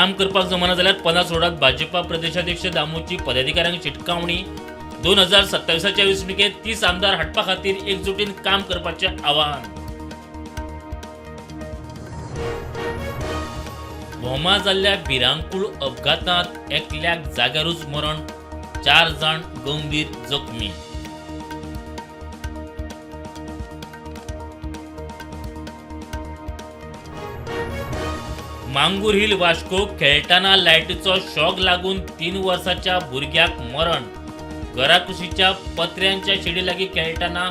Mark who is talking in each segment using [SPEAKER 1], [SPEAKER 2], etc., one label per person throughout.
[SPEAKER 1] काम करपाक जमना जाल्यार पदां सोडात. भाजपा प्रदेशाध्यक्ष दामूची पदाधिकाऱ्यांक शिटकावणी. 2027च्या वेंचणुकेत 30 आमदार हाडपा खातीर एकजुटीन काम करपाचें आवाहन. भोमा जाल्ल्या भिरांकूळ अपघातांत एकल्याक जाग्यारूच मरण, 4 जाण गंभीर जखमी. मांगूर हिल वास्को खेळटाना लायटीचो शॉक लागून 3 वर्साच्या भुरग्याक मरण. घराकुशीच्या पत्र्यांच्या शेडी लागीं खेळटाना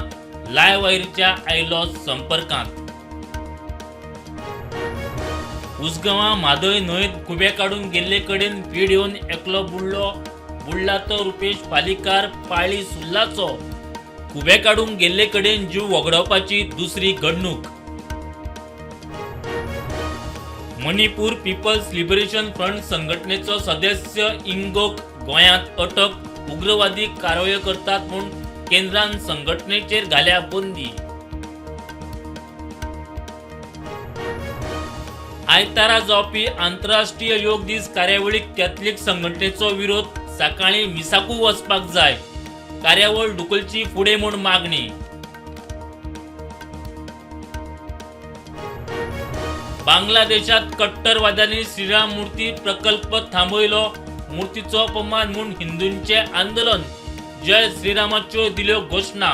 [SPEAKER 1] लाय वायरीच्या आयलो संपर्कांत. उसगांवां म्हादय न्हंयत खुबे काडून गेल्ले कडेन वीड येवन एकलो बुडलो. बुडला तो रुपेश पालिकार, पाळी सुर्लाचो. खुबे काडूंक गेल्ले कडेन जीव वगडावपाची दुसरी घडणूक. मणिपूर पीपल्स लिबरेशन फ्रंट संघटनेचो सदस्य इंगोक गोंयांत अटक. उग्रवादी कारवायो करतात म्हूण केंद्रान संघटनेचेर घाल्या बंदी. आयतारा जावपी आंतरराष्ट्रीय योग दीस कार्यावळीक कॅथलिक संघटनेचो विरोध. सकाळीं मिसाकू वचपाक जाय, कार्यावळ ढुकलची फुडें म्हूण मागणी. बांगलादेशात कट्टरवाद्यांनी श्रीराम मूर्ती प्रकल्प थांबयलो. मूर्तीचो अपमान म्हूण हिंदूंचे आंदोलन. जय श्रीरामाच्यो दिल्यो घोशणा.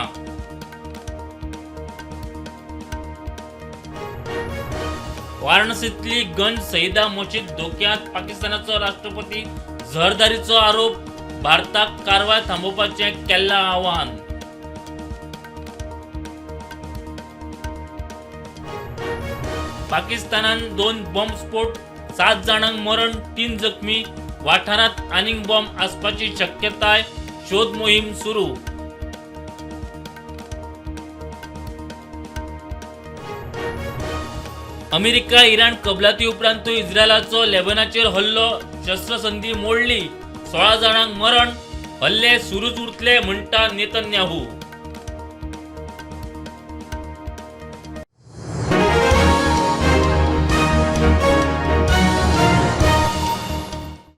[SPEAKER 1] वाराणसीतली गंज सईदा मशीद धोक्यांत. पाकिस्तानाचो राष्ट्रपती झरदारीचो आरोप. भारताक कारवाय थांबोवपाचें केल्लां आवाहन. पाकिस्तानान 2 बॉम्बस्फोट, 7 जाणांक मरण, 3 जखमी. वाठारांत आनीक बॉम्ब आसपाची शक्यताय, शोध मोहीम सुरू. अमेरिका इराण कबलाती उपरांतूय इस्रायलाचो लेबनाचेर हल्लो. शस्त्रसंधी मोडली, 16 जाणांक मरण. हल्ले सुरूच उरतले म्हणटा नेतन्याहू.